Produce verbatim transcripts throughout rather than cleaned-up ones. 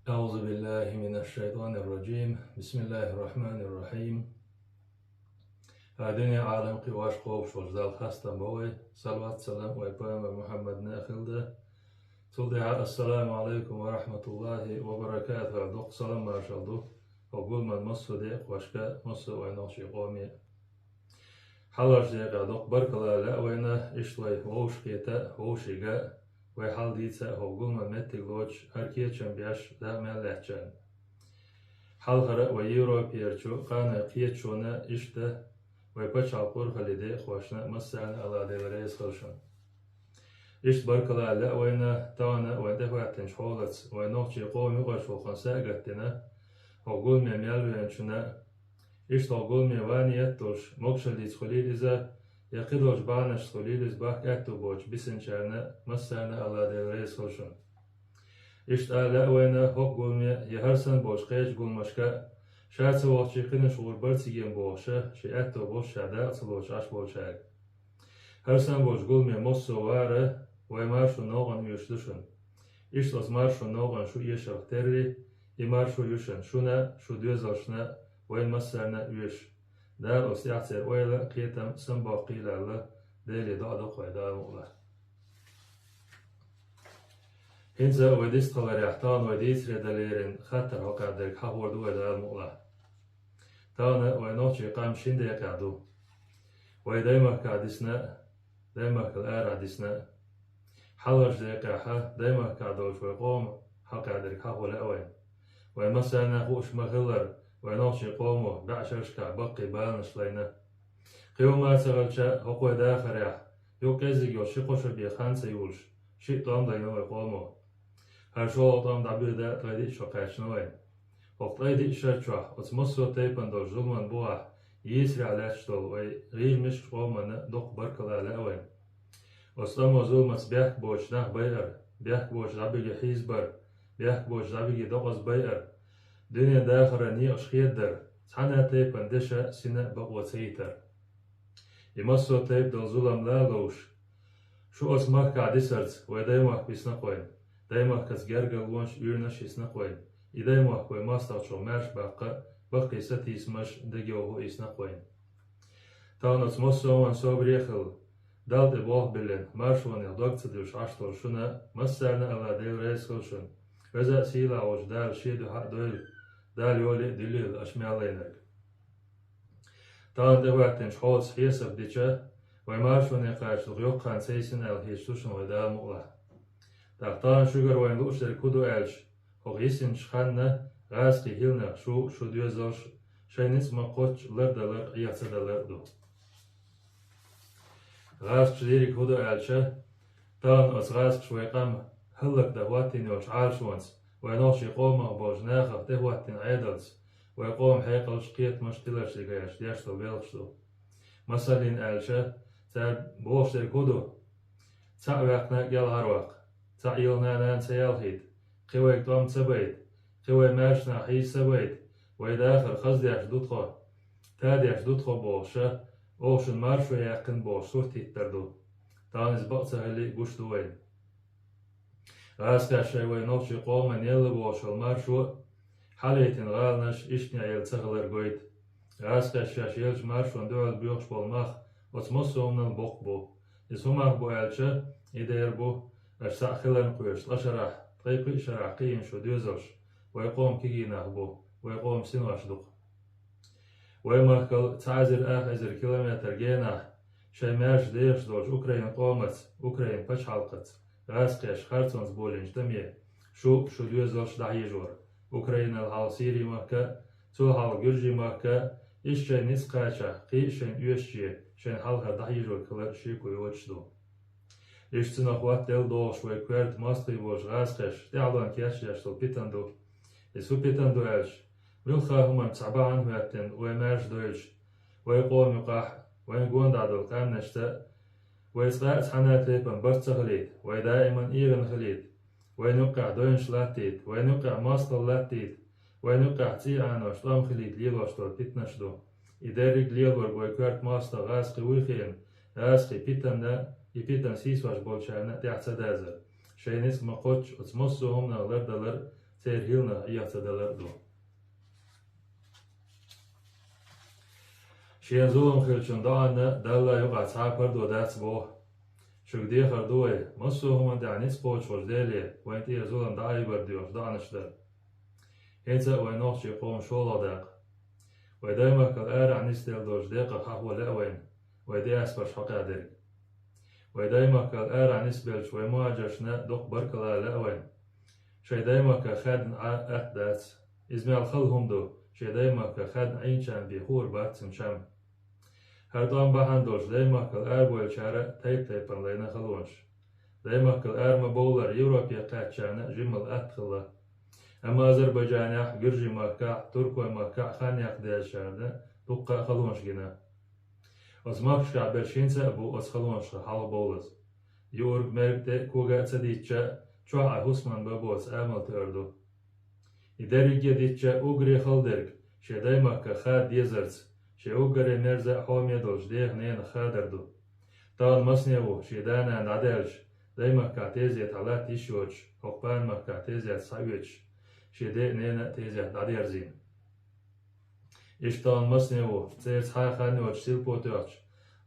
أعوذ بالله من الشيطان الرجيم. بسم الله الرحمن الرحيم. Ай, дуьне, Ӏалам кхиош, кхобуш волчу Далла хастам бо вай, салават, салам вай пайхамар Мухьаммадна а хилда. Цул тӀаьхьа: «Ассаламу Ӏалайкум ва рахьматуллахӀи ва баракатухӀу», — аьлла, доккха салам-маршалла ду хӀокху гуламан массо а декъашка, массо а вай нохчийн къоме. Хьалхарчу декъехь доккха баркалла лаьа вайна, иштта вай вовшахкхета а, вовшахкхета а, вай хьал дийца а хӀокху гуламан меттиг лоцуш, хӀара кечам беш даа мел лаьттачарна. Хьалхара а вай Европерчу къанойн кхеташонна, иштта вай пачхьалкхан урхаллин декъашна массарна а АллахӀ Дела реза хуьлда шуна. Иштта баркалла лаьа вайна, тахана а вайн тӀехӀоьттинчу хьолаца, вайн нохчийн къоман юкъарчу гӀуллакхна сагатдина, хӀокху гуламе мел веанчунна, иштта хӀокху гуламе ван ниет долуш, могушаллица хуьлийла иза, я кхидолчу бахьанашца хуьлийла иза, бахка аьтту боцуш бисинчарна массарна а АллахӀ Дела реза хуьлда шуна. Иштта ала лаьа вайна хӀокху гуламе, я хӀара санна болчу кхечу гуламашка а, ша ца вахча кхинаш гӀур бара цига бохуш, шен аьтто болуш ша дакъа ца лоцуш Ӏаш болчаьрга. ХӀара санна болчу гуламе массо а вар вай маршонан новкъана оьшуш ду шуна. Иштта оцу маршонан новкъана шу эшарх терра, и маршо ю шуна, шуна а, шун доьзалшна а, вайна массарна а оьшуш. Дала оцу тӀехь церан ойла а, кхетам а самабоккхийла аьлла, Деле доӀа до-кх вай, Дала мукъ лахь. ХӀинца а вай дистхиларехь, тахана вай дийцаре дан леррина хаттар хьокъехь дерг хьахор ду вай, Дала мукъ лахь. Тахана а вай нохчийн къам шина декъехь ду. Вай даймахкахь дисна а, даймахкал арахь дисна а. Хьалхарчу декъехь даймахкахь долчу вай къоман хьокъехь дерг хьахо лаьа вайна. Вайн массарна а хууш ма-хиллара, вай нохчийн къомо бӀешерашкахь баккхий баланаш лайна. Кхин хӀума а ца хилча, хӀокху вай дахарехь, юкъа кӀеззиг йолу ши-кхо шо бен хан ца юлуш, шиъ тӀом дайна вай къомо. ХӀара шолгӀа тӀом дӀабоьду ткъе диъ шо кхаьчна вайна. ХӀокху ткъе диъ шарчохь оцу массо а тайпана долчу зуламан бухахь йийсарехь лаьтташ долу вай гӀийла мискачу къоманна доккха баркалла лаьа вайна. Оцу тӀамо зуламаца бехк боцуш нах байар, бехк боцуш дӀабига хьийзабар, бехк боцуш дӀабига докъаза байар, дуьненан дахаран некъаш хедадар, цхьана а тайпана дешан а, синан а бакъо ца йитар. И массо а тайпа долу зулам лан а ловш, шу оцу махкахь дисарца вай даймахка висна-кх вайна, даймахкаца гергарлонаш, уьйраш йисна-кх вайна. И даймахка вай мостагӀчух маьрша баккха, баккхий сатийсамаш, дегайовхо йисна-кх вайна. Тахана оцу массо а хӀуманна собаре а хилла, Далла тӀе болх биллина, маршонех дог ца дуьллуш Ӏаш долу шуна массарна а АллахӀ Дела реза хуьлда шуна. Веза а, сийлахь волчу Дала Шен дуьхьа а дойла, Дала йоле а дуьллийла аша мел лайнарг. Тахана тӀехӀоьттинчу хьолаца хьесап дича, вай маршоне кхача дукха йоккха хан ца йисина аьлла хеташ ду шуна вай, Дала мукъ лахь. ТӀаккха тахана шуьгара вайна лууш дерг хӀун ду аьлча, хӀокху йисинчу ханна гӀазкхийн хӀилланех шу, шун доьзалш шайн ницкъ ма-кхоччу лардалар а, Ӏеха ца далар а ду. ГӀазкхаша дийриг хӀун ду аьлча, тахана оцу гӀазкхаша вай къам хӀаллакдан хӀоттийна йолчу Ӏалашонца, вай нохчийн къомах болчу нахах тӀехӀоттийна Ӏедалца, вай къоман хьекъалш, кхетамаш, тиларш дигахь деш долу белхаш ду. Масаллина аьлча, цара бохуш дерг хӀун ду? Цхьаъ ваьккхина кӀелхьарваккха, цхьаъ йилхина нана ца ялхийта, кхин вайга тӀом ца байта, кхин вай маьрша нах хьийза ца байта, вай дахар хаза деш ду тхо, та деш ду тхо бохуша, оха шуна маршо яьккхина бохуш сурт хӀиттар ду. Тахана иза бакъ ца хилли а гуш ду вайна. ГӀазкхаша шайн вай нохчийн къоман елла бохуш йолу маршо а, хьалаайтина гӀаланаш иштта неӀ елла ца хилар гойту. ГӀазкхаша шаьш еллачу маршонна дуьхьал боьхуш болу мах оцу массо а хӀуманал боккха бу. Иза хӀун мах бу аьлча, и дера бу, аша цхьаъ хиларна кхоьруш ткъа шарахь, ткъе пхи шарахь кхиийна шун доьзалш, вай къоман кегий нах бу, вай къоман синош ду-кх. Вай махкал цхьа эзар ах эзар километр генахь, шайн маьрша дехаш долчу украин къомаца, украин пачхьалкхаца, гӀазкхеша харцонца болийначу тӀаме, шу, шун доьзалш дӀахьежор, Украинал хьалха Сири-махка а, цул хьалха Гуьржи-махка а, иштта шайн ницкъ кхачахь, кхин а шайна оьшучу, шайна хьалхара дӀахьежор хилар шеко йоцуш ду. Иштта цунах хӀоттаделла догӀуш вай коьрта мостагӀий болчу гӀазкхеша тӀаьхьалонна кечдеш долу питана ду. Иза хӀун питана ду аьлча, муьлхха а хӀуманна цхьа бахьана хӀоьттина вай маьрша дойлуш, вай къоман юкъахь а, вайна гондӀа долу къаьмнашца а, вай цкъа а цхьана а тайпана барт ца хилийта, вай даиман эгӀана хилийта, вайна юккъехь дойнаш латтийта, вайна юккъехь мостагӀалла латтийта, вайна юккъехь цӀий Ӏанош, тӀом хилийта лелош долу питанаш ду. И дерриг а лелорг вай коьрта мостагӀа гӀазкхи вуй хиъна, гӀазкхи питанна, и питана сийсош болчарна а тӀехь ца дазар. Шайн ницкъ ма-кхоччу оцу массо а хӀуманах лардалар церан хӀилланах Ӏеха ца далар а ду. Шена зулам хиллачун доӀанна Далла юкъахь цхьа а пардо дац боху. Шуьга дехар ду вай, массо а хӀуманна тӀехь ницкъ кхочуш волчу Деле вайна тӀера зулам дӀаайбар доьхуш доӀанаш дар. ХӀинца а вайн нохчийн къоман шолгӀа дакъа. Вай даймахкал арахь нисделла долчу декъах хьахо лаьа вайна, вай диаспораш хьакхаьдерг. Вай даймахкал арахь нисбеллачу вай мухӀажаршна дукха баркалла лаьа вайна. Шайн даймахка хаьдна Ӏа атта дац. Иза мел хала хӀума ду, шен даймахка хаьдна Ӏийначарна бен хуур бац цуьнан чам. ХӀара тӀом бахьана долуш даймахкал арабевллачара тайп-тайпана лайна халонаш. Даймахкал ара ма бовллара Европе кхаьчначарна жимма атта хилла. Амма Азербайджанехь, Гуьржийн махкахь, Туркойн махкахь хан яккха дезачарна дуккха а халонаш гина. Оцу махкашкахь берш хӀинца а бу оцу халонашха хьалха бовлаза. Юург-мерг тӀе а, кога а ца дитча, чохь а хӀусаман бан боцу амал тоьар ду. И дерриге а дитча, уггаре хала дерг, шен даймахка хада дезарца, шен уггаре мерза а хьоме долчу деха-ненах хадар ду. Тахана масане ву шен да-нана дӀадаьлча, даймахкахь тезетахь латта йиш йоцуш, хӀокху панамахкахь тезетта схьаоьцуш, шен де а, нена а тезетта дӀадерзийна. Иштта тахана масане ву, церан цхьа а хан йоцуш силпо тоьхча,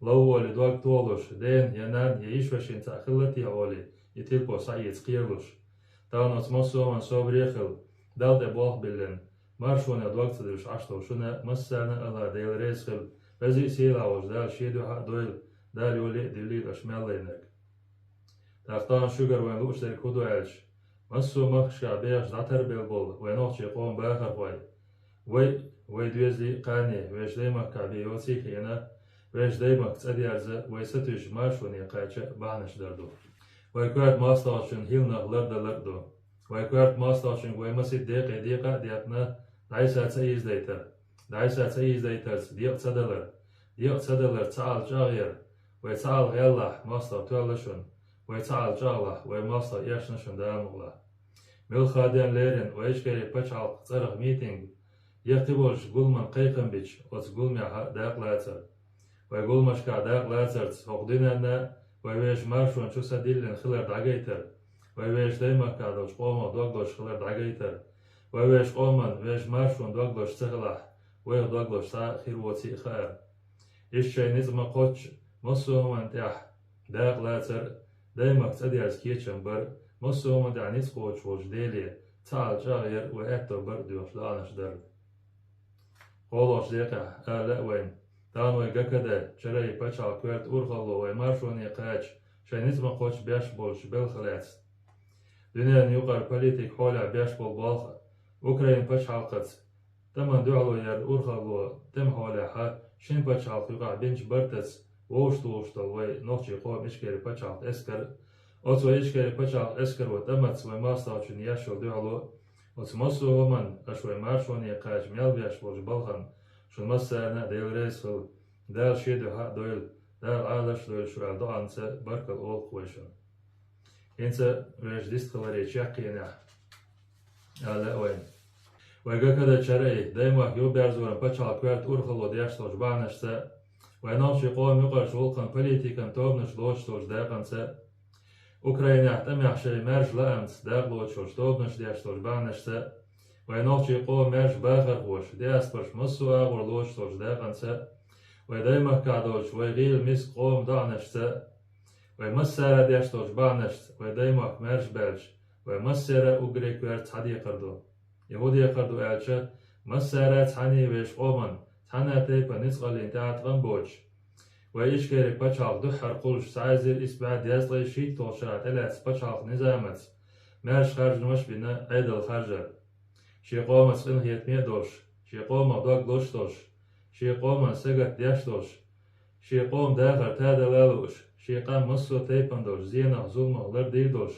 лов волий дог тохалуш, дена я нанна я йиш-вешина цхьаъ хилла техьа олий, и тилпо схьаэца кхералуш. Тахана оцу массо а хӀуманна собаре а хила, Далла тӀе болх а биллина, маршонан дог ца дуьллуш Ӏаш долу шуна массарна а АллахӀ Дела реза хила, веза а сийлахь волчу Дала шен дуьхьа а дойла, Дала йолий а диллийла аша мел лайнарг. ТӀаккха тахана шуьгара вайна лууш дерг хӀун ду аьлча, массо а махкашкахь бехаш дӀатарбелла болу вайн нохчийн къоман бахархой, вай, вай доьзалийн а, кхане, вешан даймахкахь бен йоций а хиъна, вешан даймахка цӀа дерза, вай сатуьйсуш маршоне кхача бахьанаш дар ду. Вай коьрта мостагӀчун хӀилланах лардалар а ду. Вай коьрта мостагӀчуьнга вай масийтта декъе декъа а деттина, дӀасса ца ийзадайтар. ДӀасса ца ийзадайтарца декъа ца далар. Декъа ца далар цхьаалла чӀагӀъяр. Вай цхьаалла гӀеллахь, мостагӀа тоьлла шуна. Вай цхьаалла чӀагӀлахь, вай мостагӀа эшна шуна Дала мукъалахь. Муьлхха ден леррина вай Ичкери пачхьалкх цӀарах митинг, я кхин болчу гуламан кхайкхам бича, оцу гуламехь дакъа лацар. Вай гуламашкахь дакъа лацарца хӀокху дуьненна вай вешан маршонан чу са диллина хилар дӀагайтар, вай вешан даймахкахь долчу къомах дог лозуш хилар дӀагайтар, вай вешан къоман, вешан маршонан дог лозуш ца хилахь, вайх дог лозуш цхьа а хир воций а хаьар. Иштта шайн ницкъ ма-кхоччу массо а хӀуманна тӀехь дакъа лацар а, даймахка цӀа дерза кечам бар а, массо а хӀуманна тӀехь ницкъ кхочуш волчу Деле цхьаалла чӀагӀъяр а, вай аьтто бар а доьхуш доӀанаш дар. КхоалгӀачу декъехь ала лаьа вайна, тахана вай ГКД, Чарайи пачхьалкх коьрта урхалло вай маршоне кхача, шайн ницкъ ма-кхоччу беш болчу белхах лаьцна. Дуьненан юкъара политикан хьолехь беш болу болх а, Украин пачхьалкхаца тӀеман дуьхьало яран урхалло тӀеман хьолехь шина пачхьалкхан юкъахь бинчу бартаца вовшахтухуш долу вай нохчийн къоман Ичкери пачхьалкхан эскар а, оцу вай Ичкери пачхьалкхан эскаро тӀамаца вай мостагӀчунна еш йолу дуьхьало а, оцу массо а хӀуманна аша вай маршоне кхача мел беш болчу балхана шуна массарна а Дела реза хуьлда, Дала шен дуьхьа а дойла, Дала Ӏалаш а дойла шу аьлла доӀанца баркалла олу-кх вай шуна. ХӀинца вешан дистхиларе чекхъенехь ала лаьа вайна. Вай ГКД, Чарайи, даймахка юхаберзоран пачхьалкх коьрта урхалло деш долчу бахьанашца, вай нохчийн къоман юкъарчу гӀуллакхан политикан тобанаш лоцуш долчу дакъанца, Украинехь тӀамехь шайн маьрша лаамца дакъа лоцуш йолчу тобанаш деш долчу бахьанашца, вай нохчийн къоман маьрша бахархоша, диаспораш массо а агӀор лоцуш долчу дакъанца, вай даймахкахь долчу вай гӀийла миска къоман доӀанашца, вай массара а деш долчу бахьанашца, вай даймахка маьрша баьлча, вай массара а уггаре коьрта цхьа декхар ду. И хӀун декхар ду аьлча, массара а цхьаьний вешан къоман, цхьана а тайпана ницкъаллин тӀаьхьа тӀам боцуш, вай Ичкери пачхьалкх дуьххьара кхуллуш цхьа эзар исс бӀе дезткъе шийтталгӀачу шарахь тӀелаьцна пачхьалкхан низамаца маьрша харжамаш а бина, Ӏедал харжар. Шен къомаца къинхетаме а долуш, шен къомах дог лозуш долуш, шен къоман сагатдеш долуш, шен къоман дахар тадала а лууш, шен къам массо а тайпана долчу зенах, зуламах лардийр долуш,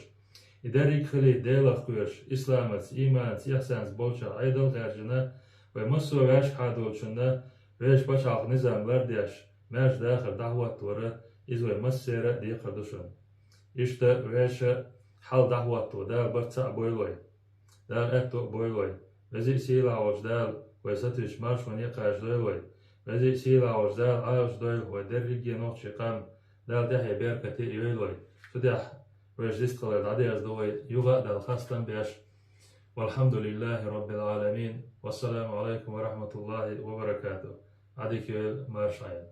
и дерриг а хилийта Делах кхоьруш, исламаца, ийманаца, ихсанца болчех Ӏедал а хаьржина, вай массо а ваьшкахьа долчунна вешан пачхьалкхан низам лардеш, маьрша дахар дӀахӀоттавар, иза вай массеран а декхар ду шуна. Иштта вешан хьал дӀахӀотто Дала барт цхьаъ бойла вай. Дала аьтто а бойла вай. Веза а сийлахь волчу Дала вай сатуьйсуш маршоне а кхачадойла вай. Веза а сийлахь волчу Дала Ӏалаш а дойла вай дерриге а нохчийн къам. Дала тӀаьхье беркате а йойла вай. Цу тӀехь вешан дистхилар дӀадерзадо вай, юха а Далла хастам беш, والحمد لله رب العالمين. والسلام عليكم ورحمة الله وبركاته. Адиквел маршаен.